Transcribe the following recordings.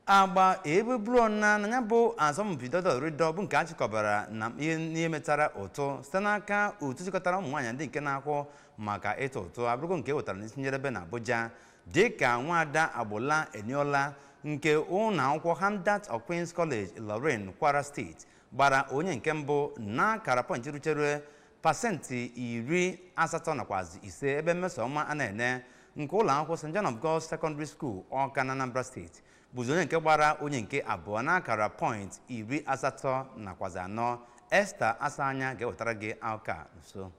Agba ebubulu na ya bụ asọmpi dọdọrịdọ bụ nke a chịkọbara na ihe metara ụtụ site n'aka otu chịkọtara ụmụ nwaanyị ndị nke na-akwụ maka ịtụ ụtụ, abụrụgo nke e wetara n'isi njedebe na Abuja, dịka nwaada Agboola Eniola nke ụlọ akwụkwọ Hamdat of Queen's College, Ilorin, Kwara Steeti, gbara onye nke mbụ n'akara pọịntị ruchere 85%, ebe Mmesoma Anene nke ụlọ akwụkwọ St. John of God Secondary School, Ọka na Anambra Steeti, bụzi onye nke gbara onye nke abụọ n'akara pọịntị 84. Esther Asanya ga-ewetara gị akụkọ nso.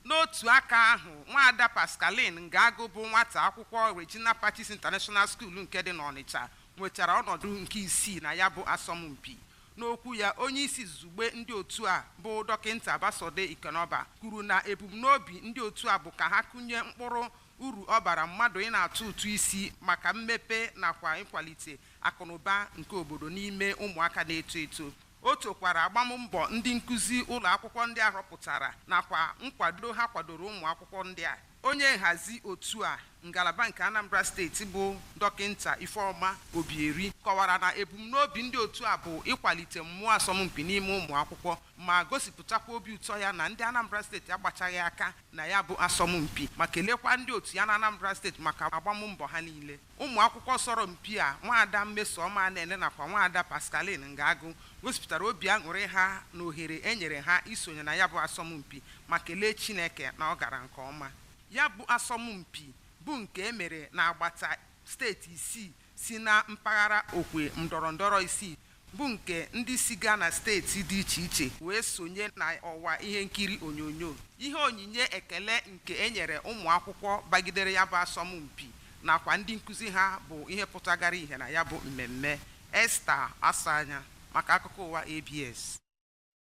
N'otu aka ahụ, nwaada Pascaline Ngagụ bụ nwata akwụkwọ Regina Pacis International School nke dị n'Ọnịcha nwetara ọnọdụ nke isii na ya bụ asọmpi. N'okwu ya, onye isi izugbe ndị otu a bụ Dọkịnta Basode Ikhenoba kwuru na ebumnobi ndị otu a bụ ka ha kụnye mkpụrụ uru ọ bara mmadụ ị na-atụ ụtụ isi maka mmepe nakwa ịkwalite akụnụba nke obodo n'ime ụmụaka na-eto eto. O tokwara agbammbọ ndị nkụzi ụlọ akwụkwọ ndị a rọpụtara nakwa nkwado ha kwadoro ụmụ akwụkwọ ndị a. Onye nhazi otu a ngalaba nke Anambra Steeti bụ Dọkịnta Ifeọma Obieri kọwara na ebumnobi ndị otu a bụ ịkwalite mmụọ asọmpi n'ime ụmụ akwụkwọ, ma gosipụtakwa obi ụtọ ya na ndị Anambra Steeti agbachaghị aka na ya bụ asọmpi, ma kelekwa ndị otu ya na Anambra Steeti maka agbammbọ ha niile. Ụmụ akwụkwọ sọrọ mpi a, nwaada Mmesoma Anene nakwa nwaada Pascaline Ngagụ, gosipụtara obi aṅụrị ha na ohere e nyere ha isonye na ya bụ asọmpi, ma kelee Chineke na ọ gara nke ọma. Ya bụ asọmpi bụ nke e mere n'agbata steeti isii si na mpaghara okwe ndọrọndọrọ isii, bụ nke ndị si gaa na steeti dị iche iche wee sonye na ọwa ihe nkiri onyonyo. Ihe onyinye ekele nke e nyere ụmụ akwụkwọ bagidere ya bụ asọmpi nakwa ndị nkụzi ha bụ ihe pụtagara ihe na ya bụ mmemme. Esther Asanya maka akụkọ ụwa ABS.